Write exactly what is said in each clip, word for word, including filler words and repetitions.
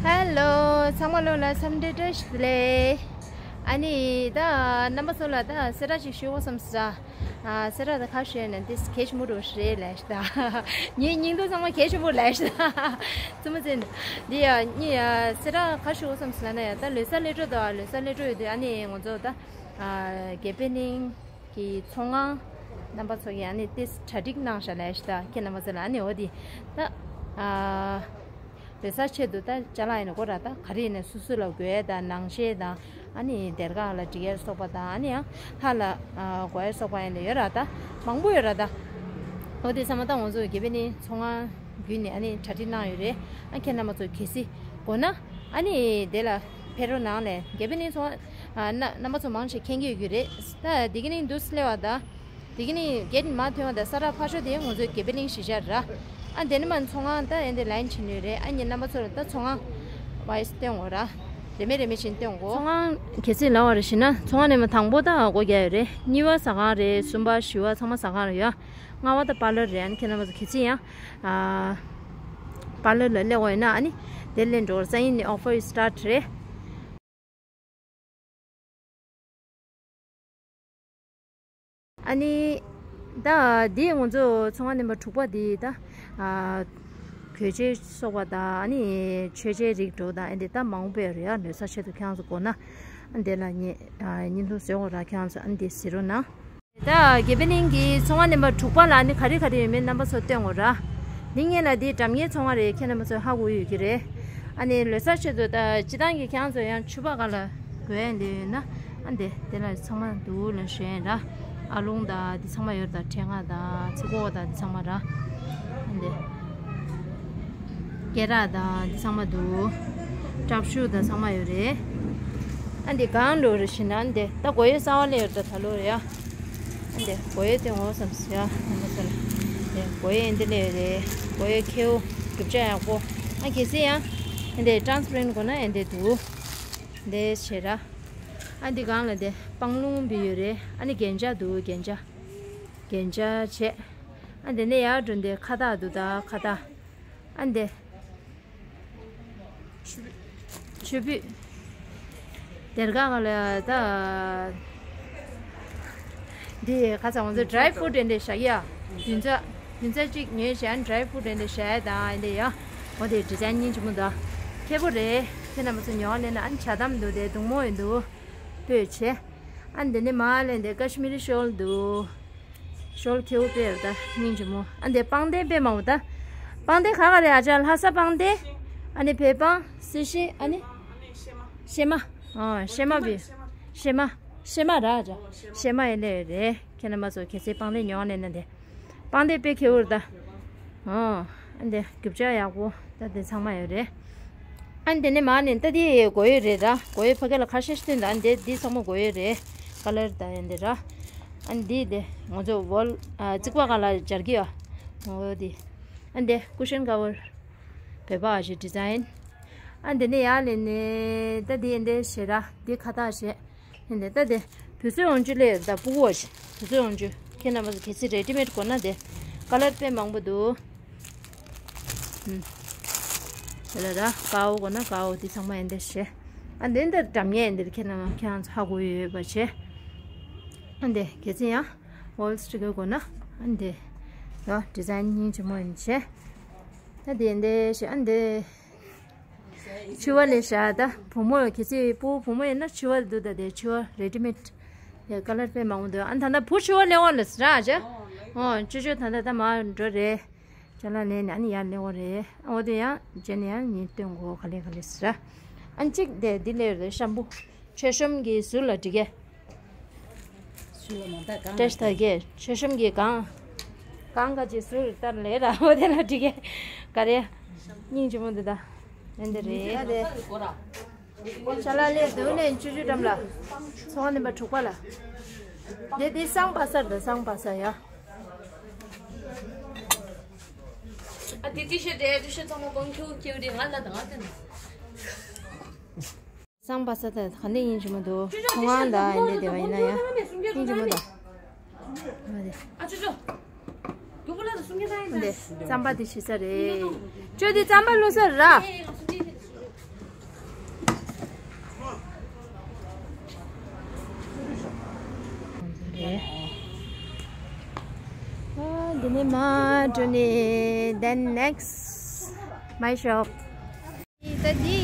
ཧེ་ལོ། ཚང་མ་ལོ་ལ་འཚམས་འདྲི་བཀྲ་ཤིས་བདེ་ལེགས། ཨ་ནི་ད་རྣམ་པ་ཚོ་ལ་ད་གསལ་བསྒྲགས་ཅིག་ཞུ་དགོས་བསམ་སོང་། ཨ། གསལ་བསྒྲགས་ད་ག་ཞུས་ན་འདི་གལ་ཆེན་པོ་འདྲ་རེད་ལབ་ཤག་ད། ངའི་སྙིང་སྟོབས་ཚང་མ་གལ་ཆེན་པོ་ལབ་ཤག་ད། ཙི་མ་ཙི་འདི་ཡ་ནི་ཡ་གསལ་བསྒྲགས་ག་ཞུ་དགོས་བསམ་སོང་ལབ་ན་ཡ། ད་ལོ་གསར་སླེབས་འགྲོ་འདུག་ཨ། ལོ་གསར་སླེབས་འགྲོ་ཡོད་དུས་ཨ་ནི་ང་ཚོ་ད། ཨ། དགེ་འཕེལ་གླིང་གི་ཚོང་ཁང་རྣམ་པ་ཚོ་གིས་ཨ་ནི་ཏིས་གྲ་སྒྲིག་གནང་ཤག་ལབ་ཤག་ད། ཁྱེད་རྣམ་པ་ཚོ་ལ་ཨ་ནི་འོ་དེ་ད། ཨ། ལོ་གསར་ཆེད་དུ་ད་ཅ་ལག་ཡིན་ན་གོ་ར། ད་ག་རེ་ཡིན་ན་སོ་སོ་ལ་དགོས་ཡས་དང་ནང་ཆས་དང་ཨ་ནི་སྡེར་ཁ་ལ་སྒྲིག་ཡས་སོགས་པ་དང་ཨ་ནི་ཡང་ལྷ་ལ་དགོས་ཡས་སོགས་པ་ཡིན་ན་ཡོད་ར། ད་མང་པོ་ཡོད་ར། ད་འོ་དེ་ཚང་མ་ད་ང་ཚོ་དགེ་འཕེལ་གླིང་ཚོང་ཁང་བརྒྱུད་ནས་ཨ་ནི་གྲ་སྒྲིག་གནང་ཡོད་རེད། ཨ། ཁྱེད་རྣམ་པ་ཚོ་གལ་སྲིད་དགོས་ན་ཨ་ནི་དེ་ལ་ཕེབས་རོགས་གནང་ལབ། དགེ་འཕེལ་གླིང་ཚོང་ཁང་། ཨ། རྣམ་པ་ཚོ་མང་ཆེ་མཁྱེན་གྱི་ཡོད་ཀྱི་རེད། ད་དེ་གི་ནི་འདུག་སེ་སླེབས་པ་ད། དེ་གི་ནི་གེ་ཊི་མར་ཐོན་པ་ད་ས་ར་ཕར་ཕྱོགས་དེ་ང་ཚོའི་དགེ་འཕེལ་གླིང་གཞིས་ཆགས་ར། ཨ། དེ་ནི་མར་ཚོང་ཁང་ད་ཨེ་འདི་ལའིན་ཕྱིན་ནི་རེད། ཨ་ནི་རྣམ་པ་ཚོ་ལ་ད་ཚོང་ཁང་ཝའི་སི་སྟོན་དགོས་ར། རེ་མེད་རེ་མེད་བཞིན་སྟོན་དགོས། ཚོང་ཁང་གལ་སྲིད་ལབ་པ་རེད་ཞུས་ན་ཚོང་ཁང་ནས་མར་དང་པོ་ད་སྒོ་རྒྱག་ཡོད་རེད། གཉིས་པ་ཟ་ཁང་རེད། གསུམ་པ་བཞི་པ་ཚང་མ་ཟ་ཁང་རེད་ཡ། ལྔ་པ་ད་པར་ལར་རེད། ཨ་ནི་ཁྱེད་རྣམ་པ་ཚོ་གལ་སྲིད་ཡང་། ཨ། པར་ལར་ལ་སླེབས་པ་ཡིན་ན་ཨ་ནི་དེ་སླེབས་འགྲོ་ར། སང་ཉིན་ནས་ཨོ་ཕར་སི་ཊར་ཊི་རེད། ཨ་ནི་ད་འདི་ང་ཚོ་ཚོང་ཁང་རྣམ་པ་དྲུག་པ་འདི་ད། ཨ། གོས་ཆེན་སོགས་པ་དང་ཨ་ནི་མཆོད་ཆས་རིགས་འགྲོ་དང་ཨ་འདི་ད་མང་པོ་ཡོད་རེད་ཡ། ལོ་གསར་ཆེད་དུ་ཁྱེད་རང་ཚོ་དགོས་ན་ཨ་འདི་ལ་བརྙན། ཨ། བརྙན་ཐུང་བཟོས་འོང་ར། ཁྱེད་རང་ཚོ་ཨ་འདི་གཟིགས་རོགས་གནང་། ད་དགེ་འཕེལ་གླིང་གི་ཚོང་ཁང་རྣམ་པ་དྲུག་པ་ལ་ནི་ག་རེ་ག་རེ་ཡོད་མེད་རྣམ་པ་ཚོ་སྟོན་དགོས་ར། འདི་སྔོན་ལ་འདི་འགྲམ་ངའི་ཚོང་ཁང་རེད། ཁྱེད་རྣམ་པ་ཚོས་ཧ་གོ་ཡོད་ཀྱི་རེད། ཨ་ནི་ལོ་གསར་ཆེད་དུ་ད་སྤྱིར་བཏང་གི་ཁྱེད་རང་ཚོ་ཡང་ཕྱུ་པ་ག་ལ་དགོས་ཡ་འདི་ཡོད་ན་ཨ་འདི་དེ་ལ་ཚང་མ་འདུག་ལ་ཞུ་ཡ་ཡིན་ར། ཨ་ལུང་དང་འདི་ཚང་མ་ཡོད་ར། ད་ཕྲེང་བ་དང་ཚི་གོ་དང་འདི་ཚང་མ་ར། ཨ་འདི་སྐེ་རགས་དང་འདི་ཚང་མ་འདུག་སྐྲ་ཕྲུག་དང་ཚང་མ་ཡོད་རེད། ཨ་འདི་གང་ལོ་རེ་བཞིན་ཨ་འདི་ད་སྒོ་ཡོལ་གསར་པ་སླེབས་ཡོད་ར་ད་ལོ་རེ་ཡ། ཨ་འདི་སྒོ་ཡོལ་དེ་ངོ་བསམ་སི་ཡ་ཨ་འདི་ཚོ་ལ། འདི་སྒོ་ཡོལ་འདི་སླེབས་ཡོད་རེད། སྒོ་ཡོལ་ཁེའུ་རྒྱུ་ཆ་ཡག་པོ། ཨ་གལ་སྲིད་ཡང་ཨ་འདི་ཊ་རན་སི་པེ་རེན་ཊི་དགོས་ན་ཨ་འདི་འདུག་འདི་བྱེད་ར། ཨ་འདི་གང་ལ་འདི་སྤང་ལུང་འབུལ་ཡོད་རེད། ཨ་ནི་རྒྱན་ཆ་འདུག་རྒྱན་ཆ། རྒྱན་ཆ་བྱས། ཨ་འདི་ནས་ཡར་འགྲོ་འདི་ཁ་བཏགས་འདུག་ད་ཁ་བཏགས། ཨ་འདི། མཆོད་ཕུད། སྡེར་ཁ་ག་ལ་ད། འདི་ཁ་ཚ་ང་ཚོ་ཌི་རའི་ཕུ་རུཊ་འདི་བཞག་ཡ། བདུན་ཚ། བདུན་ཚ་གཅིག་ཉོས་བྱས་ཌི་རའི་ཕུ་རུཊ་འདི་བཞག་ཡ་དང་འདི་ཡ། འོ་དེ་ཌི་ཛའིན་སྙིང་རྗེ་མོ་འདུག་ཁེ་པོ་རེད། ཁྱེད་རྣམ་པ་ཚོ་ཉོ་བ་ལེན་ན་ཨ་ནི་ཇ་དམ་འདུག་དེ་གདུང་མོ་ཡོད་འདུག་སྤོས་བྱས། ཨ་འདི་ནས་མར་ལེན་དེ་ཀ་ཤི་མི་རི་ཤོལ་འདུག་ཤོལ་ཁེའུ་དཔེ་ཡོད་ད་སྙིང་རྗེ་མོ། ཨ་འདི་པང་གདན་དཔེ་མང་པོ་ད། པང་གདན་ག་ག་རེད་ཨ་ཅག་ལྷ་ས་པང་གདན། ཨ་ནི་བལ་པང་སི་ཤི་ཨ་ནི། ཤེ་མ། ཨ་ཤེ་མ་བི། ཤེ་མ། ཤེ་མ་ར་ཨ་ཅག་ཤེ་མ་ཡིན་ལེ་རེད། ཁྱེད་རྣམ་པ་ཚོ་གལ་སྲིད་པང་གདན་ཉོ་བ་ལེན་ན་འདི། པང་གདན་དཔེ་ཁེའུ་རེད་ད། ཨོ། ཨ་འདི་རྒྱུ་ཆ་ཡག་པོ་ད་འདི་ཚང་མ་ཡོད་རེད། ཨ་འདི་ནས་མར་ནས་ད་འདི་སྒོ་ཡོལ་རེད་ད། སྒོ་ཡོལ་ཕ་གི་ལ་ཁ་ཤས་ཤིག་སྟོན་ད། ཨ་འདི་འདི་ཚང་མ་སྒོ་ཡོལ་རེད། ཀ་ལར་ད་ཡ་འདི་ར། ཨ་འདི་འདི་ང་ཚོ་ཝོལ་ཨ་རྩིག་པ་ག་ལ་སྦྱར་གི་ཡོད། ཨོ་འདི། ཨ་འདི་ཀུ་ཤན་ཀ་ཝར། བོད་པ་ཨ་ཞེ་ཌི་ཛའིན། ཨ་འདི་ནས་ཡར་ལེན་ནས་ད་འདི་ཨ་འདི་བྱེད་ར། འདི་ཁ་བཏགས་བྱེད། ཨ་འདི་ད་འདི་བུ་གསོད་འོང་རྒྱུ་ལས་ད་ཕྲུ་གུ་བྱེད། བུ་གསོད་འོང་རྒྱུ་ཁྱེད་རྣམ་པ་ཚོ་གལ་སྲིད་རེ་ཌི་མེད་དགོས་ན་འདི་ཀ་ལར་དཔེ་མང་པོ་འདུག་ཨུམ། དེ་ལ་ར་དཀར་པོ་དགོས་ན་དཀར་པོ་འདི་ཚང་མ་ཨ་འདི་བྱེད། ཨ་འདི་འདི་འགྲམ་ངེས་ཨ་འདི་ཁྱེད་རྣམ་ཁྱེད་རང་ཚོ་ཧ་གོ་ཡོད་པ་བྱེད། ཨ་འདི་གལ་སྲིད་ཡང་ཝོལ་སི་ཊི་གི་དགོས་ན་ཨ་འདི་ཡ་ཌི་ཛའིན་སྙིང་རྗེ་མོ་ཡིན་བྱེད། ད་འདི་འདི་བྱེད་ཨ་འདི། ཕྱུ་པ་ལེན་བཞག་ད་བུ་མོ་གལ་སྲིད་ཕྲུ་གུ་བུ་མོ་ཡིན་ན་ཕྱུ་པ་འདུག་ད་དེ་ཕྱུ་པ་རེ་ཌི་མེད་དེ་ཀ་ལར་དཔེ་མང་པོ་འདུག་ཨ་ད་ལྟ་བུ་ཕྱུ་པ་ལེན་དགོས་ལ་ཟེར་ཨ་ཅག་ཨོ་ཅོ་ཅོ་ད་ལྟ་ད་མར་འགྲོ་རེད། ཅ་ལག་ལེན་ནས་ཨ་ནི་ཡར་ལེན་དགོས་རེད། ཨ་འོ་དེ་ཡང་རྗེས་ནས་ཡང་ཉིན་སྟོན་དགོས་ག་ལེ་ག་ལེ་ཟེར་ཨ། ཨ་གཅིག་དེ་འདི་ལས་རེད་ཤམ་བུ། མཆོད་གཤོམ་གྱི་ཟུར་ལ་འགྲིག་གས། ཚུལ་ལ་མ་བལྟ་གང་ལ་བཀྲ་ཤིས་ད་གས་མཆོད་གཤོམ་གྱི་གང་། གང་ག་ཅིག་ཟུར་ལྟར་ལས་ར་འོ་དེ་ལ་འགྲིག་གས། ག་རེ། སྙིང་རྗེ་མོ་འདི་ད། ཨེ་འདི་རེད། ཨ་དེ། ཅ་ལག་ལས་འདུག་ནས་བཅུ་བཅུ་འགྲམ་ལ། ཚོང་ཁང་ནུམ་པ་དྲུག་པ་ལ། དེ་དེ་སང་བ་སར་ད་སང་བ་སར་ཡ། ཨ་དེ་ཏི་ཤ་དེ་ཏི་ཤ་ཚང་མ་གོང་ཁྱེའུ་ཁྱེའུ་དེ་ང་ལ་ད་ང་ལ་ད། སང་བ་ས་ད་ག་ནས་ཡིན་གྱི་མ་འདུག་ཚོང་ཁང་ད་ཡིན་དེ་དེ་བ་ཡིན་ན་ཡ། ཡིན་གྱི་མ་འདུག་ཨ་དེ། ཨ་ཅོ་ཅོ། རྒྱུག་པ་ལ་ད་སུམ་ཀྱ་ད་ཡིན་ད། འདི་རྩམ་པ་དེ་ཞི་ས་རེད། ཅོ་དེ་རྩམ་པ་བླུགས་ས་ར། ཨ། འདི་ནས་མར་འགྲོ་ནས། Then next, my shop. ད་འདི་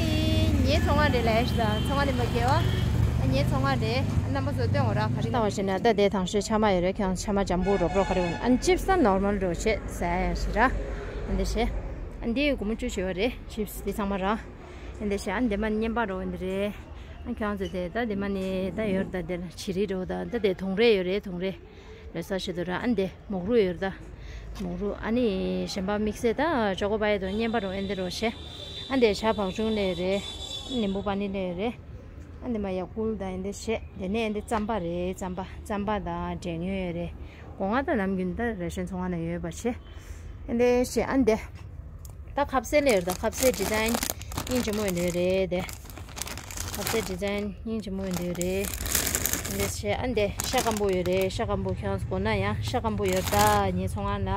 ངའི་ཚོང་ཁང་རེད་ལབ་ཡ་ཞིག་དང་། ཚོང་ཁང་ནི་མ་རྒྱལ་བ། ཨ། ངའི་ཚོང་ཁང་རེད། རྣམ་པ་ཚོ་སྟོན་འོ་ར། ག་རེ་ལྟ་བ་ཞེ་ན། ད་དེ་དང་ཤོས་ཆ་མ་ཡོད་རེད། ཁྱོད་ཆ་མ་འཇམ་པོ་རོབ་རོབ་ག་རེ་འོ། ཨ། ཅིབ་སི་ད་ནོར་མལ་འདྲ་བོ་བྱས་ཟ་ཡ་ཞིག་ར། ཨ། འདི་བྱས། ཨ། འདི་སྒོར་མོ་བཅུ་བྱས་པ་རེད། ཅིབ་སི་འདི་ཚང་མ་ར། ཨ། འདི་བྱས། ཨ། འདི་མ་བརྙན་པར་འདྲ་བོ་འདི་རེད། ཨ། ཁྱོད་ཚོ་དེ་ད་འདི་མ་ནི་ད་ཡོད་རེད། ད་འདི་ལ་བྱི་རིལ་འདྲ་བོ་དང་། ད་དེ་དུང་རེད་ཡོད་རེད། དུང་རེད། ལོ་གསར་ཆེད་དུ་ར། ཨ། འདི་མོག་རུ་ཡོད་རེད་ད། མོག་རུ། ཨ་ནི་གཞན་པ་དམིགས་བསལ་ད་ཅོ་ཀོ་པའི་དང་བརྙན་པར་འདྲ་བོ་ཨེ་འདི་འདྲ་བོ་བྱས། ཨ། འདི་ཇ་བག་ཆུང་སླེབས་རེད། ནིམ་བུ་པ་ནི་སླེབས་རེད། ཨ། འདི་མ་ཡ་ཀུལ་དང་ཨེ་འདི་བྱས། དེ་ནས་ཨེ་འདི་རྩམ་པ་རེད། རྩམ་པ། རྩམ་པ་དང་འབྲས་ཡོས་ཡོད་རེད། སྒོ་ང་ད་ནམ་རྒྱུན་ད་རེ་ཤན་ཚོང་ཁང་ནང་ཡོད་པ་བྱས། ཨེ་འདི་བྱས། ཨ། འདི་ད་ཁ་ཟས་སླེབས་རེད་ད། ཁ་ཟས་ཌི་ཛའིན་སྙིང་རྗེ་མོ་ཡོད་རེད་དེ། ཁ་ཟས་ཌི་ཛའིན་སྙིང་རྗེ་མོ་ཡོད་རེད། འདི་བྱས། ཨ། འདི་ཤ་སྐམ་པོ་ཡོད་རེད། ཤ་སྐམ་པོ། ཁྱོད་ཚོ་དགོས་ན་ཡང་ཤ་སྐམ་པོ་ཡོད་རེད་ད། ངའི་ཚོང་ཁང་ལ་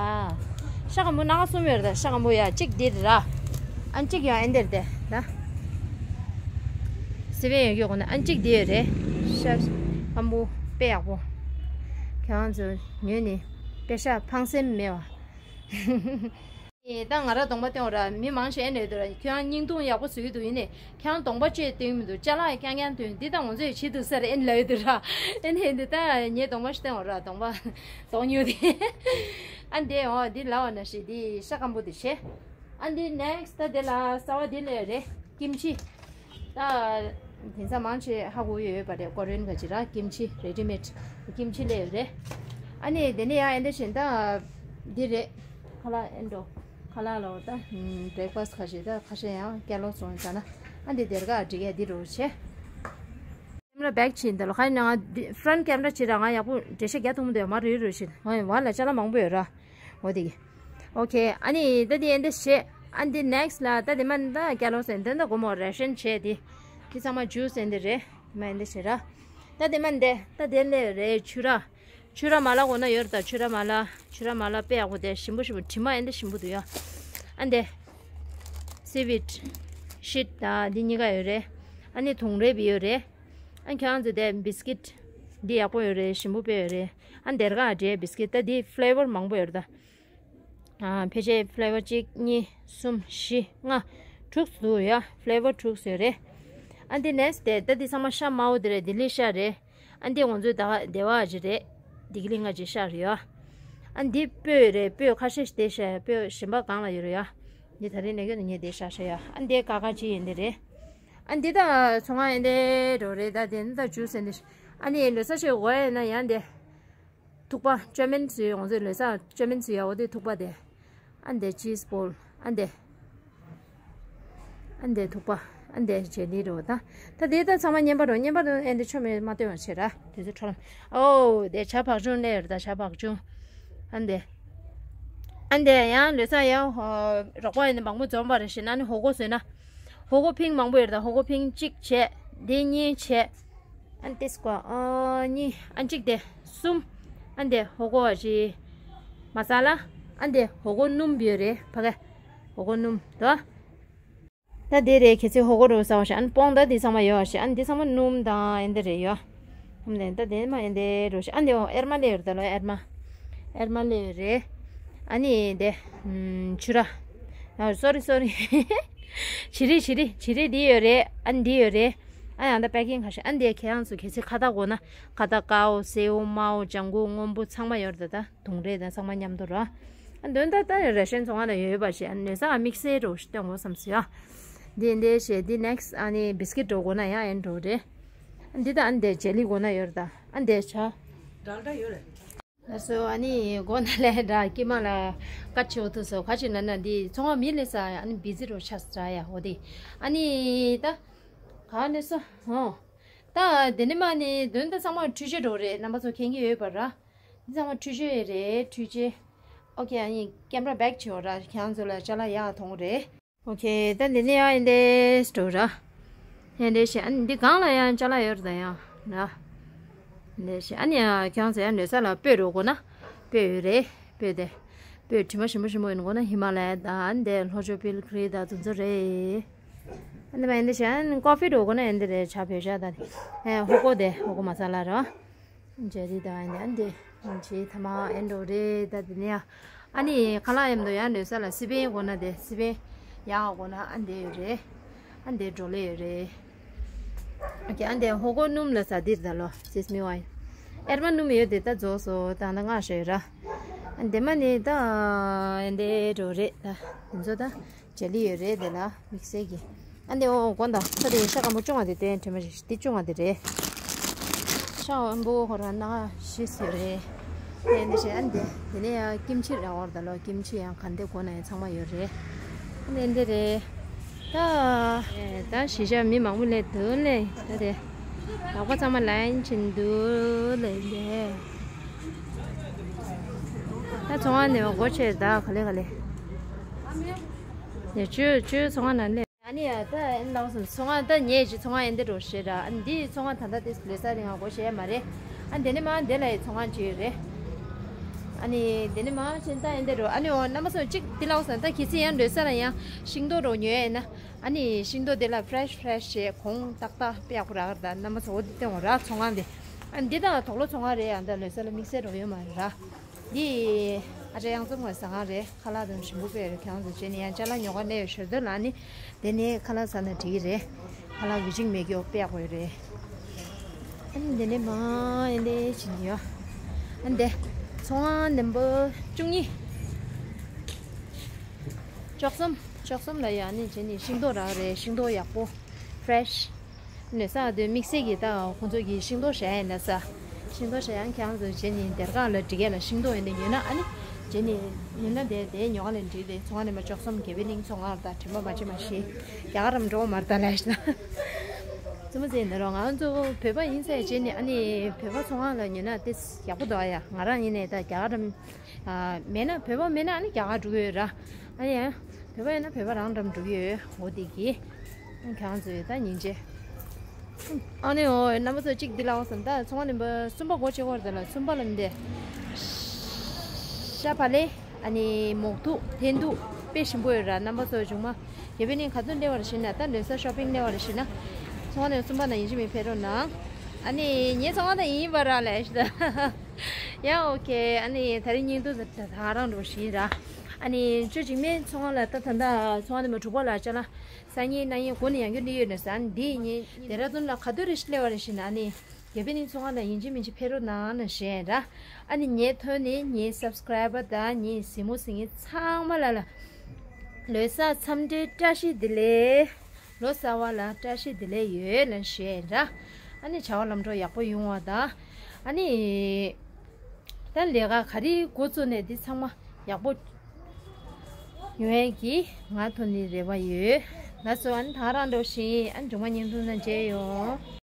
ཤ་སྐམ་པོ་སྣ་ཁ་གསུམ་ཡོད་རེད་ད། ཤ་སྐམ་པོ་ཡ་གཅིག་འདི་རེད་ར། ཨ། གཅིག་ཡང་ཨེ་འདི་རེད་དེ་ད། སི་པན་ཡོད་རྒྱུ་དགོས་ན། ཨ། གཅིག་འདི་ཡོད་རེད། ཤ་སྐམ་པོ་དཔེ་ཡག་པོ། ཁྱོད་ཚོ་ཉོས་ནས་དཔེ་ཤ་ཕངས་སེམས་མེད་པ། ཨེ། ད་ང་ར་གདོང་པ་སྟོན་འོ་ར། མི་མང་ཆེ་ཨེ་ལབ་ཡོད་ར། ཁྱོད་རང་སྙིང་ཐུང་ཡག་པོ་བཟོ་གི་འདུག་ཡིན་ནའི་ཁྱོད་རང་གདོང་པ་ཅིག་སྟོན་གི་མི་འདུག་ཅ་ལག་རྐྱང་རྐྱང་སྟོན། འདི་ད་ང་ཚོས་བྱེད་འདུག་ས་རེད་ཨེ་ལབ་ཡོད་འདུག་ར། ཨེ་ནས་འདི་ད་ངའི་གདོང་པ་ཞིག་སྟོན་འོ་ར། གདོང་པ་གདོང་ཉུལ་དེ། ཨ། འདི་འོ་འདི་ལབ་པ་ནང་བཞིན་འདི་ཤ་སྐམ་པོ་འདི་བྱས། ཨ། འདི་ནེག་སི་ཊི་ད་འདི་ལ་གསར་པ་འདི་སླེབས་རེད། ཀིམ་ཆི། ད་དེང་སང་མང་ཆེ་ཧ་གོ་ཡོད་པ་རེད། ཀོ་རི་ཡན་ག་ཅིག་ར། ཀིམ་ཆི། རེ་ཌི་མེཌ་ཀིམ་ཆི་སླེབས་ཡོད་རེད། ཨ་ནི་དེ་ནས་ཡང་ཨེ་འདྲ་བྱས་ད་འདི་རེད། ཁ་ལག་ཨེ་འགྲོ། ཁ་ལག་ལོ་ད་བྷི་རེག་ཕ་སི་ཊི་ཁ་ཤས། ད་ཁ་ཤས་ཡང་ཀེ་ལོག་སི་འོང་ཙ་ན། ཨ། འདི་སྡེར་ཁ་སྒྲིག་ཡ་འདི་འདྲ་བོ་བྱས། ཀེམ་ར་བེག་ཕྱིན་ད་ལོ། ཁ་ནང་འདི་ཕ་རོན་ཊི་ཀེམ་ར་ཕྱིན་ར། ང་ཡག་པོ་འགྲེལ་བཤད་རྒྱག་ཐུབ་མི་འདུག་མ་རེད་རེད་བཞིན། ང་བ་ལ་ཅ་ལག་མང་པོ་ཡོད་ར། འོ་དེ་གི། ཨོ་ཁེ། ཨ་ནི་ད་དེ་ཨེ་འདྲ་བྱས། ཨ། འདི་ནེག་སི་ཊི་ལ་ད་དེ་མ་ད་ཀེ་ལོག་སི་ཟེར་འདི་ད་སྒོར་མོ་རེ་ཤན་བྱས་དེ། དེ་ཚང་མ་ཇུས་ཟེར་འདི་རེད། དེ་མ་ཨེ་འདྲ་བྱས་ར། ད་དེ་མ་འདི་ད་དེ་ལས་རེད། ཆུ་ར། ཆུ་ར་མ་ལ་དགོས་ན་ཡོད་རེད་ད། ཆུ་ར་མ་ལ། ཆུ་ར་མ་ལ་དཔེ་ཡག་པོ་དེ་ཞིམ་པོ་ཞིམ་པོ། དྲི་མ་ཨེ་འདྲ་ཞིམ་པོ་འདུག་ཡ། ཨ་འདི་སི་ཝིཌ་ཤིཊ་ད་འདི་གཉིས་ཀ་ཡོད་རེད། ཨ་ནི་དུང་རེ་བི་ཡོད་རེད། ཨ། ཁྱེད་རང་ཚོ་དེ་བི་སི་ཀིཊ་འདི་ཡག་པོ་ཡོད་རེད། ཞིམ་པོ་དཔེ་ཡོད་རེད། ཨ། སྡེར་ཁ་འདྲའི་བི་སི་ཀིཊ་ད་འདི་ཕི་ལེ་ཝར་མང་པོ་ཡོད་རེད་ད། ཨ། ཕལ་ཆེར་ཕི་ལེ་ཝར་གཅིག་གཉིས་གསུམ་བཞི་ལྔ་དྲུག་འདུག་ཡ། ཕི་ལེ་ཝར་དྲུག་ཡོད་རེད། ཨ། འདི་ནེག་སི་ཊི་དེ་ད་འདི་ཚང་མ་ཤ་དམར་པོ་དེ་རེད། ལྡི་ལི་ཤ་རེད། ཨ། འདི་ང་ཚོའི་ད་སྡེ་བ་ཅིག་རེད། ལྡི་ལི་ང་ཅིག་ཤ་རེད་ཡ། ཨ། འདི་སྤོས་རེད། སྤོས་ཁ་ཤས་ཤིག་དེ་ཤ་ཡ། སྤོས་གཞན་པ་གང་ལ་ཡོད་རེད་ཡ། འདི་ད་རེས་ནས་ཁྱོན་ནས་ངས་དེ་ཤ་ཤ་ཡ། ཨ། འདི་ཀ་ཀ་ཅིག་ཡིན་དེ་རེད། ཨ། འདི་ད་ཚོང་ཁང་ཡིན་དེ་འགྲོ་རེད་ད། དེ་འདི་ད་ཇུས་ཟེར་འདི། ཨ་ནི་ལོ་གསར་ཆེད་འོ་ཡ་ན་ཡང་འདི། ཐུག་པ་ཅོ་མིན་ཚུ་ཡོང་ཚེ་ལོས་ས་ཅོ་མིན་ཚུ་ཡ། འོ་དེ་ཐུག་པ་དེ། ཨ་འདི་ཅིས་བོལ། ཨ་འདི། ཨ་འདི་ཐུག་པ། ཨ་འདི་ཇེ་ལི་རོ་ད། ད་དེ་ད་ཚང་མ་བརྙན་པར་རོ། བརྙན་པར་རོ་ཨ་འདི་ཆོ་མེད་མ་སྟོན་པ་བྱེད་ར། དེ་ཚོ་ཁྲོམ། ཨོ་དེ་ཇ་བག་ཆུང་ལས་ཡོད་ད། ཇ་བག་ཆུང་། ཨ་འདི། ཨ་འདི་ཡང་ལོས་ས་ཡ། རོགས་པ་ཡིན་ན་མང་པོ་འཛོམས་པ་རེད་ཞེ་ན་ནི་ཧོ་གོ་བཟོས་ན། ཧོ་གོ་ཕིང་མང་པོ་ཡོད་རེད་ད། ཧོ་གོ་ཕིང་གཅིག་བྱས། འདི་གཉིས་བྱས། ཨན་ཏིས་ཀོ་ཨ་གཉིས། ཨན་གཅིག་དེ་གསུམ། ཨན་དེ་ཧོ་གོ་ཨ་ཅི་མ་ས་ལ། ཨན་དེ་ཧོ་གོ་སྣུམ་ཡོད་རེད་ཕ་གི། ཧོ་གོ་སྣུམ་དོ། ད་དེ་རེད། ཁྱེད་ཚོས་ཧོ་གོ་རོ་ཟ་བ་ཞིག་ཨན་སྤོང་ད་འདི་ཚང་མ་ཡོད་ཞིག་ཨན་འདི་ཚང་མ་སྣུམ་དང་ཨན་དེ་རེད་ཡོད། ཨམ་ལེན་ད་དེ་མ་ཨན་དེ་རོ་ཞིག་ཨན་དེ་ཨེར་མ་ལེ་ཡོད་རེད་ད་ལོ། ཨེར་མ། ཨེར་མ་ལེ་ཡོད་རེད། ཨ་ནི་དེ་ཆུ་ར། ཨ། སོ་རི་སོ་རི། བྱི་རིལ་བྱི་རིལ་བྱི་རིལ་འདི་ཡོད་རེད། ཨ་འདི་ཡོད་རེད། ཨ་ཡང་ད་པེ་ཀིང་ཁ་ཤས། ཨ་འདི་ཁྱེད་རང་ཚོ་གལ་སྲིད་ཁ་བཏགས་དགོས་ན་ཁ་བཏགས་དཀར་པོ་སེར་པོ་དམར་པོ་ལྗང་གུ་སྔོན་པོ་ཚང་མ་ཡོད་རེད་ད། དུང་རེད་ད་ཚང་མ་མཉམ་དུ་ར། ཨ་འདོན་ད་ད་རེ་ཤན་ཚོང་ཁང་ལ་ཡོད་པ་ཞིག་ཨ་ནི་ས་དམིགས་བསལ་རོ་ཞིག་སྟོན་དགོས་བསམ་སོང་ཡ། འདི་འདི་ཞེས་འདི་ནེག་སི་ཨ་ནི་བི་སི་ཀིཊ་འགྲོ་དགོས་ན་ཡང་ཨེ་འགྲོ་རེད། ཨ་འདི་ད་ཨ་འདི་ཇེ་ལི་དགོས་ན་ཡོད་རེད་ད། ཨ་འདི་ཆ། འདྲ་འདྲ་ཡོད་རེད། ལགས་སོ། ཨ་ནི་མགོ་ན་ལས་འདྲ་ཀི་མ་ལ་བཀའ་ཆེ་བོ་ཐུག་སོ། ག་ཅིག་ན་ན་འདི་ཚོང་བ་མི་ལས་ས་ཡ། ཨ་ནི་བི་ཛི་རོ་ཆ་ས་ཡ་འོ་དེ། ཨ་ནི་ད་ག་ནས་སོ་ཧོ། ད་དེ་ནས་མ་ནི་དོན་ད་ཚང་མ་འཕྲུལ་ཆས་འགྲོ་རེད། རྣམ་པ་ཚོ་མཁྱེན་གྱི་ཡོད་པ་ར། འདི་ཚང་མ་འཕྲུལ་ཆས་རེད། འཕྲུལ་ཆས། ཨོ་ཁེ། ཨ་ནི་ཀེམ་ར་བེག་བྱེད་འོ་ར། ཁྱེད་ཚོ་ལ་ཅ་ལག་ཡག་ཐོང་རེད། ཨོ་ཁེ། ད་འདི་ནས་ཡང་ཨེ་འདྲས་འགྲོ་ར། ཨེ་འདྲས་བྱས། ཨ་ནི་འདི་སྒང་ལ་ཡང་ཅ་ལག་ཡོད་རེད་ད་ཡང་ན། ཨེ་འདྲས་བྱས། ཨ་ནི་ཡང་ཁྱེད་ཚོ་ཡང་ལོས་ས་ལ་སྤོས་འགྲོ་དགོས་ན་སྤོས་ཡོད་རེད། སྤོས་དེ་སྤོས་དྲི་མ་ཞིམ་པོ་ཞིམ་པོ་ཡོད་དགོས་ན་ཧི་མ་ལ་ཡ་དང་ཨ་ནི་དེ་ལྷོ་ཕྱོགས་པིལ་ཁི་རི་དང་དེ་ཚོ་རེད། ཨ་ནི་མ་ཨེ་འདྲས་བྱས། ཨ་ནི་ཀོ་ཕི་འགྲོ་དགོས་ན་ཨེ་འདྲས་རེད། ཇ་བོད་ཇ་དང་ཨེ་ཧོ་གོ་དེ་ཧོ་གོ་མ་ས་ལ་ར། མཇལ་རི་དང་ཨ་ནི་ཨ་འདི་ཇེ་ཐ་མ་ཨེ་འགྲོ་རེད། ད་དེ་ནས་ཨ་ནི་ཁ་ལག་ཡམ་དུ་ཡང་ལོས་ས་ལ་སི་པན་གོ་ན་དེ་སི་པན་ཡང་གོ་ན་ཨ་འདི་ཡོད་རེད། ཨ་འདི་འགྲོ་ལེ་ཡོད་རེད། ཨ་ཀྱི་ཨ་འདི་ཧོ་གོ་སྣུམ་ལ་ཟ་དིར་ད་ལོ་སིས་མི་ཝའི་ཨེར་མ་སྣུམ་ཡོད་དེ་ད་རྫོགས་སོ་ད་ད་ང་ཤོད་ར། ཨ་འདི་མ་ནི་ད་ཨ་འདི་འགྲོ་རེད། ད་དེ་ཚོ་ད། ཇ་ལི་ཡོད་རེད་དེ་ལ་དམིགས་བསལ་གྱི། ཨ་འདི་འོ་དགོན་དང་ས་དེ་ཤ་སྐམ་པོ་བཅུ་ལྔ་དེ་དེ་དྲན་པ་རེད་དེ་བཅུ་ལྔ་དེ་རེད། ཤ་སྐམ་པོ་ཧོ་ར་ན་ཤི་སི་ཡོད་རེད། དེ་འདི་བྱས་ཨ་འདི་དེ་ནས་ཡང་ཀིམ་ཆི་ར་བར་ད་ལོ་ཀིམ་ཆི་ཡང་ག་འདི་དགོན་ན་ཡང་ཚང་མ་ཡོད་རེད། ཨ་འདི་འདི་རེད། ད་ད་གཞིས་ཆགས་མི་མང་པོ་སླེབས་འདུག་ལེ། ད་དེ་ལག་པ་ཚང་མ་ལ་ཡིན་ཕྱིན་འདུག་ལེ་ལེ། ད་ཚོང་ཁང་ནས་སྒོ་ཕྱེ་ད་ག་ལེ་ག་ལེ། ནས་ཅོས་ཅོས་ཚོང་ཁང་ནང་ནས། ཨ་ནི་ཡ་ད་ཨེ་ལགས་སོ་ཚོང་ཁང་ད་ཉེ་ཞིག་ཚོང་ཁང་ཨེ་འདི་འགྲོ་ཤེས་ར། ཨ་ནི་འདི་ཚོང་ཁང་ད་ལྟ་དེ་ལོས་ས་རིང་ང་སྒོ་ཕྱེ་ཡ་མ་རེད། ཨ་ནི་དེ་ནས་མ་འདི་ལ་ཡི་ཚོང་ཁང་ཅིག་ཡོད་རེད། ཨ་ནི་དེ་ནས་མ་ཕྱིན་ད་ཨེ་འདི་འགྲོ། ཨ་ནི་འོ་རྣམ་པ་ཚོ་གཅིག་འདི་ལགས་སོ་ད་གལ་སྲིད་ཡང་ལོས་ས་ལ་ཡང་ཤིང་ཏོག་འགྲོ་ཉོ་ཡ་ཡིན་ན། ཨ་ནི་ཤིང་ཏོག་དེ་ལ་ཕ་རེ་ཤི་ཕ་རེ་ཤི་བྱས་གོང་ཏག་ཏག་དཔེ་ཡག་པོ་རག་ར། ད་རྣམ་པ་ཚོ་འོ་འདི་སྟོན་འོ་ར་ཚོང་ཁང་དེ། ཨ་ནི་འདི་དང་དོག་ལོ་ཚོང་ཁང་རེད། ཡང་ད་ལོས་ས་ལ་དམིགས་བསལ་འགྲོ་ཡོད་མ་རེད་ར། འདི་ཨ་ཅག་གཡང་འཛོམས་ཀྱི་ཟ་ཁང་རེད། ཁ་ལག་དང་ཞིམ་པོ་དཔེ་རེད། ཁྱེད་རང་ཚོ་བྱས་ནས་ཡང་ཅ་ལག་ཉོ་ག་གནས་ཡོད་ཞོར་དུ་ལ་ནི་དེ་ནས་ཁ་ལག་ཟ་ན་འགྲིག་གི་རེད། ཁ་ལག་གི་ཅིག་མེད་རྒྱུ་དཔེ་ཡག་པོ་ཡོད་རེད། ཨ་ནི་དེ་ནས་མ་ཨེ་འདྲས་བྱེད་ནི་ཡོད། ཨ་ནི་དེ་ཚོང་ཁང་ནམ་བར་བཅུ་གཉིས། བཅུ་གསུམ། བཅུ་གསུམ་ལ་ཡ་ཨ་ནི་བྱས་ནས་ཤིང་ཏོག་རག་རེད། ཤིང་ཏོག་ཡག་པོ་ཕ་རེ་ཤི། ནས་ས་དེ་དམིགས་བསལ་གྱི་ད་ཁོང་ཚོ་གི་ཤིང་ཏོག་བཞག་ཡིན་ན་ས། ཤིང་ཏོག་བཞག་ཡང་ཁྱེད་རང་ཚོ་བྱས་ནས་སྡེར་ཁ་ལ་སྒྲིག་ཡ་ལ་ཤིང་ཏོག་ཡིན་ན་ཉོས་ན་ཨ་ནི་བྱས་ནས་ཉོས་ན་དེ་དེ་ཉོ་ག་ལ་འགྲིག་རེད། ཚོང་ཁང་ནས་མ་བཅུ་གསུམ་དགེ་འཕེལ་གླིང་ཚོང་ཁང་ལ་ད་དྲན་པ་མ་བརྗེད་མ་ཤེས། རྒྱ་གར་རམ་འགྲོ་མར་ད་ལས་ཤི་ན། ཙི་མ་ཙི་ཡིན་ན་རོ་ང་ཚོ་བོད་པ་ཡིན་ཚེ་བྱས་ནས་ཨ་ནི་བོད་པ་ཚོང་ཁང་ལ་ཉོས་ན་དེ་ཡག་པོ་འདུག་ཨ། ཡ་ང་རང་ཡིན་ནས་ད་རྒྱ་གར་རམ། ཨ་མེད་ན་བོད་པ་མེད་ན་ཨ་ནི་རྒྱ་གར་འགྲོ་གི་ཡོད་ར། ཨ་ནི་ཡང་བོད་པ་ཡིན་ན་བོད་པ་རང་འགྲམ་འགྲོ་གི་ཡོད་འོ་དེ་གི། ཁྱེད་རང་ཚོས་ད་ཉིན་བྱེད། ཨ་ནི་འོ་རྣམ་པ་ཚོ་གཅིག་འདི་ལ་འོ་ཟེར་ད་ཚོང་པ་ནི་གསུམ་པ་སྒོ་ཕྱེ་བར་དེ་ལ་གསུམ་པ་ལ་འདི། ཤ་བག་ལེབ། ཨ་ནི་མོག་ཐུག་འཐེན་ཐུག་དཔེ་ཞིམ་པོ་ཡོད་ར། རྣམ་པ་ཚོ་བྱུང་མ། དགེ་འཕེལ་གླིང་ག་ཚོད་སླེབས་པར་ཤེས་ན་ད་ལོས་ས་ཤོ་པིང་སླེབས་པར་ཤེས་ན། ཚོང་པ་ནི་གསུམ་པ་ན་ཡིན་གཅིག་མིན་ཕེབས་རོགས་གནང་། ཨ་ནི་ངའི་ཚོང་པ་ད་ཡིན་པ་ར་ལས་ཤི་ད། ཡ་ཨོ་ཁེ། ཨ་ནི་ད་རིང་བརྙན་ཐུང་ད་ད་རང་འགྲོ་བཞིན་ར། ཨ་ནི་ཅོ་འཇིགས་མེད་ཚོང་པ་ལ་ད་ད་ད་ཚོང་པ་ནི་མ་དྲུག་པ་ལ་ཅ་ལག་ས་ཉིན་གནང་ཡིན་སྒོ་ནས་ཡང་རྒྱུ་འདི་ཡོད་ནས་ཟ་ནི་འདི་ཡིན། ཌེ་ར་ཌུན་ལ་ག་དུས་རེ་ཞིག་སླེབས་པ་རེ་ཞིག་ན་ཨ་ནི་དགེ་འཕེལ་གླིང་ཚོང་པ་ལ་ཡིན་གཅིག་མིན་གཅིག་ཕེབས་རོགས་གནང་ན་ཞེས་ར། ཨ་ནི་ངའི་ཐོག་ནས་ངའི་སབ་སི་ཀ་རའི་བར་དང་ངའི་གཟིགས་མོ་གཟིགས་མཁན་ཚང་མ་ལ་ལ་ལོ་གསར་འཚམས་འདྲིའི་བཀྲ་ཤིས་བདེ་ལེགས། ལོ་གསར་བ་ལ་བཀྲ་ཤིས་བདེ་ལེགས་ཡོད་ལ་ཞེས་ར། ཨ་ནི་བྱ་བ་ལམ་འགྲོ་ཡག་པོ་ཡོང་བ་དང་། ཨ་ནི་ད་ལས་ཀ་ག་རེ་འགོ་བཙུགས་ནས་འདི་ཚང་མ་ཡག་པོ་ཡོང་ཡས་ཀྱི་ང་ཐོག་ནས་རེ་བ་ཡོད། ལགས་སོ། ཨ་ནི་ད་རང་འགྲོ་བཞིན་ཨ་ནི་མཇུག་མ་བརྙན་ཐུང་ནང་མཇལ་ཡོང་།